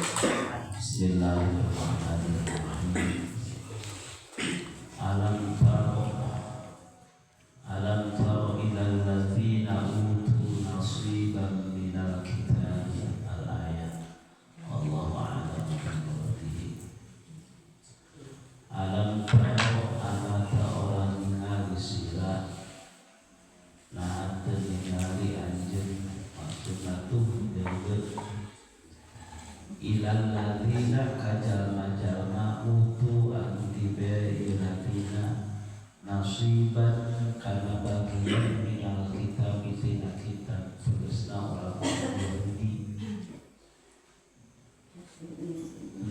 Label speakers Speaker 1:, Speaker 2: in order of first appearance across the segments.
Speaker 1: Bismillahirrahmanirrahim. Alam tara alam tara ilal ladzina utu nasiban minal kitab al-ayat. Allahu a'lam bishawab. Alam tara ana ta orang ningali sira nah teu ningali anjeun maksudna tuh deuleu ilal ladzina ka jalma-jalma utu anu dibere ieu ladina nasiban kana bagian minal kitab tina kitab tegasna orang Yahudi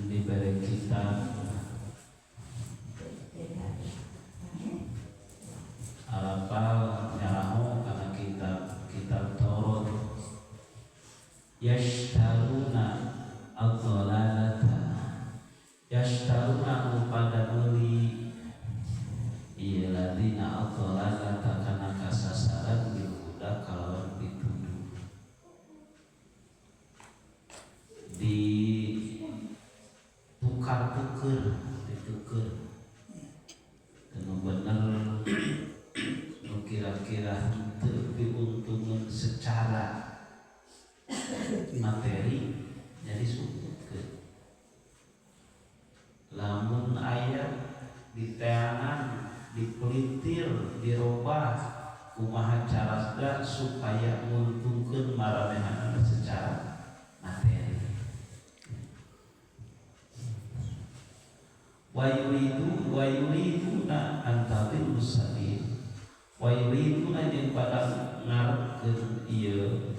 Speaker 1: dibere kitab arapal nyaraho kana kitab kitab Taurat yashtaruna ad-dhalalata yashtaruna anu pada meuli ieu ladina ad-dhalalata kana kasasaran bil huda kalawan pituduh di tukar-tuker dituker nu bener nu kira-kira henteu diuntungkeun secara materi jadi sukutkeun lamun aya diteangan dipelintir dirobah kumaha carana supaya nguntungkeun maranehanana secara materi wa yuridu wa yuriduna an tadillu sabil wa yuriduna jeung pada ngarepkeun ieu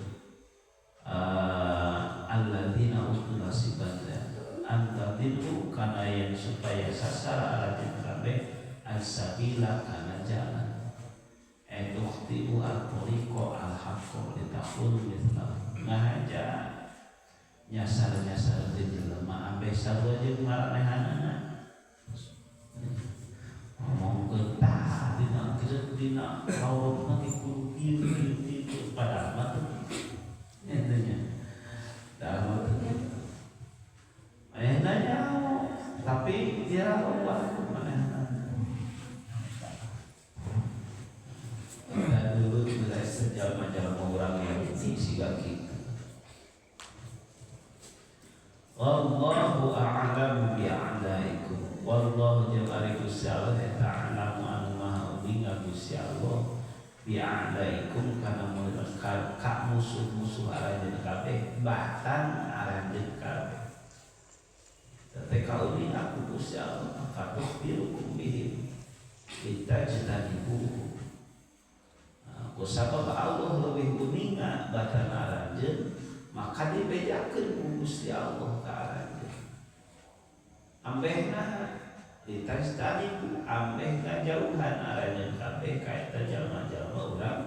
Speaker 1: alladzina utul nasiban an tadillu kana yen supaya sasar aranjeun kabeh as-sabila kana jalan tukhti'u at-tariqa al-haqqo litakunu mithlahu ngahaja nyasar-nyasar teh jelema ambeh sarua jeung maranehanana ngomongkeun tah dina kieu dina Tauratna ge kudu kieu kieu kieu padahal mah teu kitu nya padahal mah teu kitu manehna nyaho tapi dirarobah ku manehna. Dan dulu bila jalma-jalma urang Yahudi siga kitu. Wallahu a'lamu bi'a'daikum. Wallahu jeung ari Gusti Allah eta a'lamu anu maha uninga Gusti Allah bi'a'daikum kana ka musuh-musuh aranjeun kabeh bahkan aranjeun kabeh. Teh kauninga ku Gusti Allah fatukhbirukum bihim litajtanibu. Ku sabab Allah leuwih uninga batan aranjeun maka dibejakeun ku Gusti Allah ka aranjeun. Ambehna litajtanibu ambeh ngajauhan aranjeun kabeh ka eta jalma-jalma urang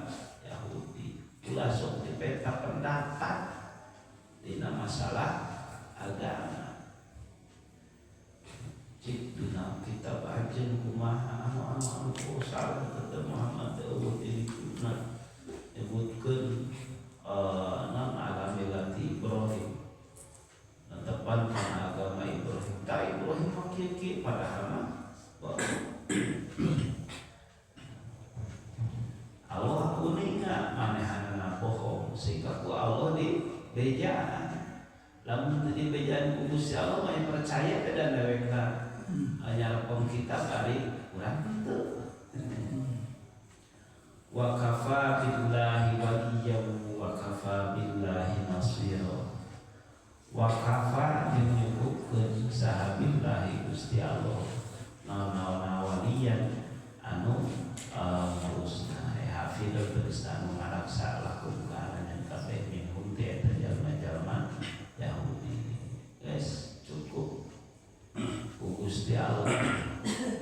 Speaker 1: Yahudi. Ulah sok dipenta pendapat dina masalah agama. Cik dina kitab anjeun kumaha anu anu anu salah teu Muhammad teu eueuh di dituna nyebutkeun non ala millati Ibrahim netepan kana agama Ibrahim ta Ibrahim mah kieu kieu padahal mah Allah uninga manehanana bohong sehingga ku Allah dibejaan lamun teu dibejaan ku Gusti Allah mah percaya teh dan dewekna nyarepong kitab ari urang henteu. Wa kafa billahi waliyyan wa kafa billahi nasira. Wa kafa jeung nyukupkeun saha billahi Gusti Allah naon-naon waliyan anu ngurusna hafidz tegasna anu ngaraksa lakum ka aranjeun kabeh minhum ti eta jalma-jalma Yahudi. Geus cukup ku Gusti Allah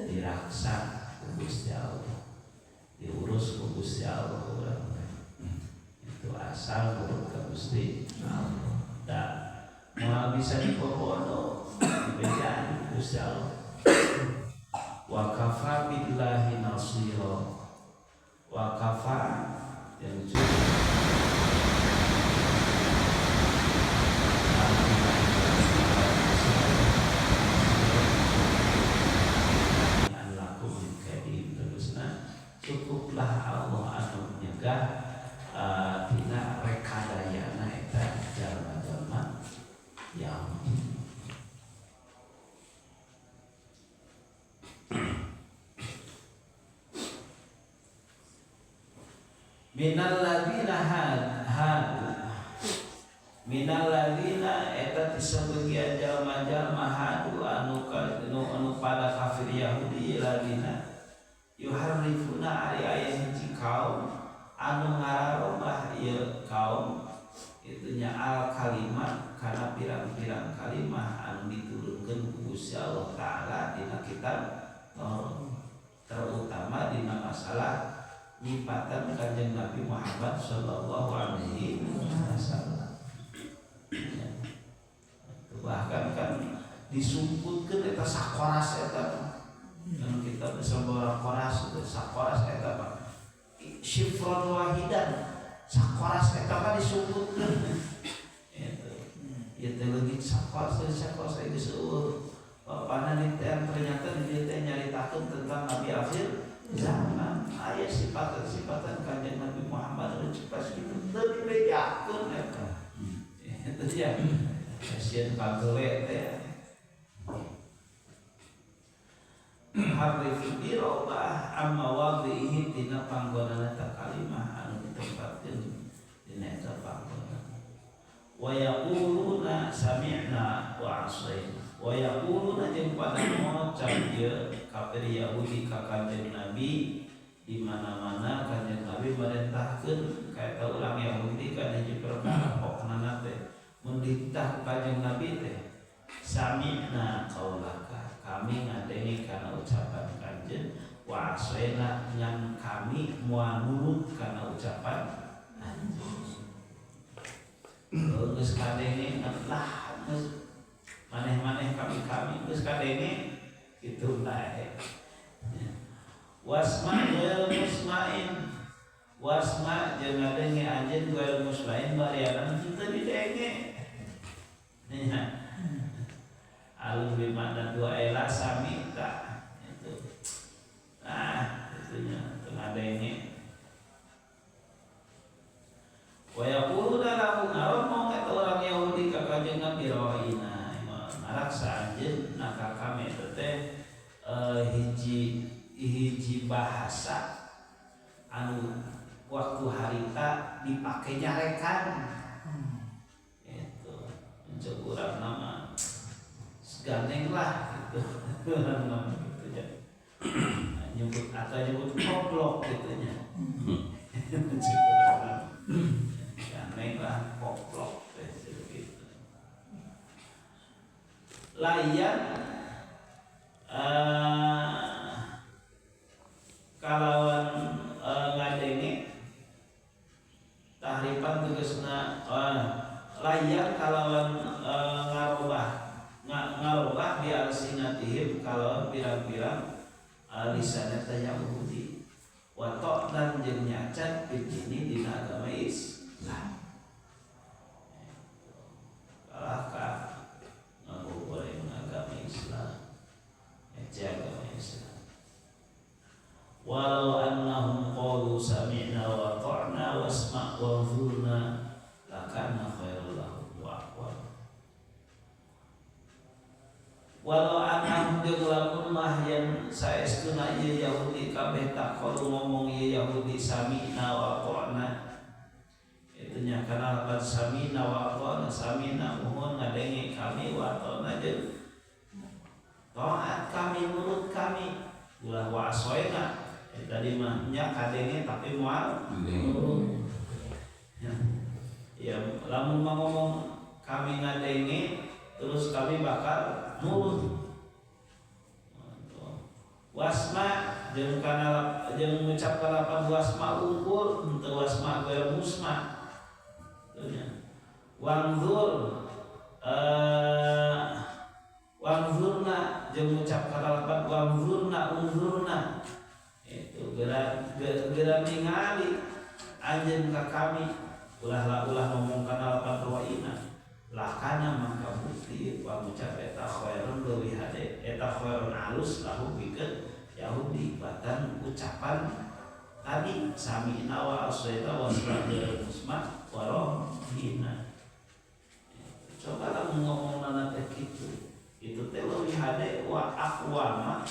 Speaker 1: diraksa ku Gusti Allah diurus ku Gusti Allah urang teh itu asal nurut ka Gusti Allah da moal bisa dipopodo dibejaan ku Gusti Allah. Wa kafa billahi nasira wa kafa yang cukup tina rekadayana eta jalma-jalma Yahudi. Minal ladina hadu minal ladina eta ti sabagian jalma-jalma hadu anu anu pada kafir Yahudi ladina yuharrifuna ari aya hiji kaum anu ngararobah ieu kaum itunya al kalimah kana pirang-pirang kalimah anu diturunkeun ku Gusti Allah Taala dina kitab Taurat, terutama dina masalah nyipatan Kanjeng Nabi Muhammad sallallahu alaihi wasallam. Ya. Bahkan kan disumputkeun eta sakoras eta. Kan kita bisa bawa koras itu sakoras eta Pak. Syifron wahidan sakoras eta mah disumputkeun. Itu. Ya teh leungit sakoras sakoras geus eueuh. Bapana ternyata di dieu teh nyaritakeun tentang Nabi akhir zaman. Aya sifatan-sifatan Kanjeng Nabi Muhammad nu cepas kitu teu dibejakeun eta. Itu ya. Kasihan kagele teh. Harif dirobah amma wadhihi tina panggonana ta kalimah anu ditempatkeun dina eta panggonan. Wa yaquluna sami'na wa 'asaina. Wa yaquluna jeung pada ngocap ieu kafir Yahudi ka Kanjeng Nabi di mana-mana Kanjeng Nabi merintahkeun ka eta urang Yahudi kana hiji perkara pokna teh mun dititah ku Kanjeng Nabi teh sami'na qaulaka kami ngadenge kana ucapan Kanjeng wa asaina ngan kami moal nurut kana ucapan anjeun. Geus kadenge lah geus maneh-maneh kami-kami geus kadenge kitu bae. Wasma ghair musma'in wasma jeung ngadenge anjeun ghair musma'in barianan teu didenge. Nya alum bimakna dua ela sami ta itu. Nah, itunya teu ngadenge. Wa yaquluna lahum ngaromong eta urang Yahudi ka Kanjeng Nabi roina ngaraksa anjeun na ka kami eta teh hiji bahasa anu waktu harita dipake nyarekan itu mencek urang nama seganeng lah gitu nama gitu ya nyebut atau nyebut koplok gitu nya mencek urang gandeng lah koplok teh gitu layan kalawan ngadenge tahrifan tegasna layan kalawan ngarobah bi alsinatihim kalawan pirang-pirang lisanna teh Yahudi wa ta'dan jeung nyacat bidini dina agama Islam. Kalah ka ngagoreng agama Islam agama Islam. Walau annahum qalu sami'na wa ata'na wasma' wa anzurna lakana khairul lahum wa aqwam. Walau annahum jeung lamun mah yen saestuna ieu Yahudi kabeh taqalu ngomong ieu Yahudi sami'na wa ata'na. Itu nya kana lapan sami'na wa ata'na sami'na muhun ngadenge kami wa ata'na jeung taat kami nurut kami ulah wa asoina tadi mah nya kadenge tapi moal nurut. Ya, ya lamun mah ngomong kami ngadenge terus kami bakal nurut. Wasma jeung kana jeung ngucap kalapan wasma unggul henteu wasma gaya musma. Nya. Wangzur wangzurna jeung ngucap kalapan wangzurna unzurna itu geura ningali anjeun ka kami ulah ngomong kana lapan roina lakana mangka bukti pangucap eta khairun leuwih hade eta khairun alus lahu pikeun Yahudi batan ucapan Tadi sami'na wa asaina wa sami'na musma wa rohina. Coba lah ngomong nana teh kitu. Itu teh leuwih hade wa aqwama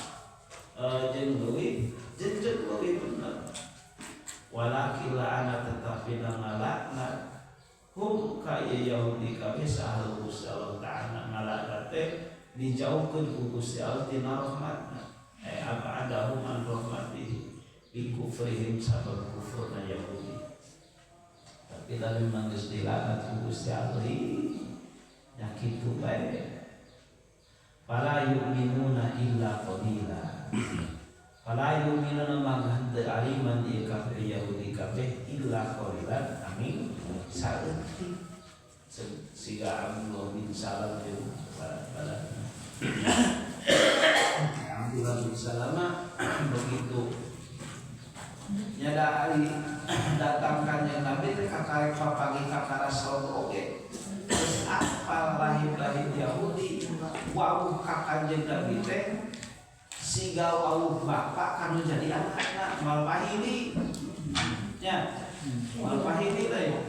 Speaker 1: jeung leuwih jeung leuwih bener. Walakin la'ana tetapi ngalaknat hum ka Yahudi kabeh saha Gusti Allah Ta'ala ngalaknat teh dijauhkeun ku Gusti Allah tina rahmatna. Abadahum an rahmatihi bi kufrihim sabab kufurna Yahudi. Tapi lamun geus dilaknat ku Gusti Allah nya kitu bae. Fala yu'minuna illa qalila. Fala yu'minuna mangga henteu aliman ieu kabeh Yahudi kabeh illa qalilan amin saeutik. Siga Abdullah bin Salam jeung para-para. Abdullah bin Salama begitu nyada ari datang kanjeng Nabi teh kakarek papanggih ka karasol oge. Terus apal rahib-rahib Yahudi wawuh ka kanjeng Nabi teh siga wawuh bapak kanu jadi anakna moal pahili. Nya moal pahili teh.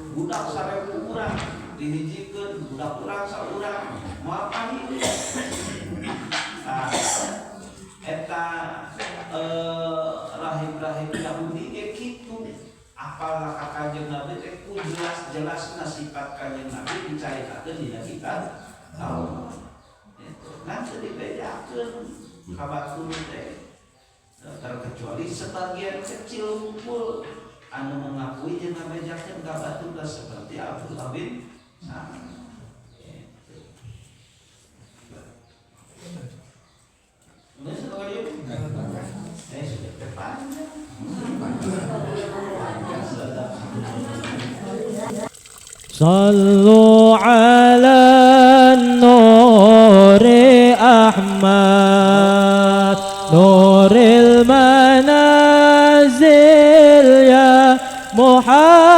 Speaker 1: Budak 1000 urang dihijikeun budak urang saurang moal pahili. Tah eta rahib-rahib Yahudi ge kitu. Apal ka kanjeng Nabi teh ku jelas-jelasna sifat kanjeng Nabi dicaritakeun dina kitab Taurat. Nah, teu dibedakeun ka batur teh. Terkecuali sebagian kecil ngumpul anu mengakui jeung ngabejakeun ka batur seperti Abdullah bin Salam.
Speaker 2: صلوا على النور أحمد نور المنازل يا محمد.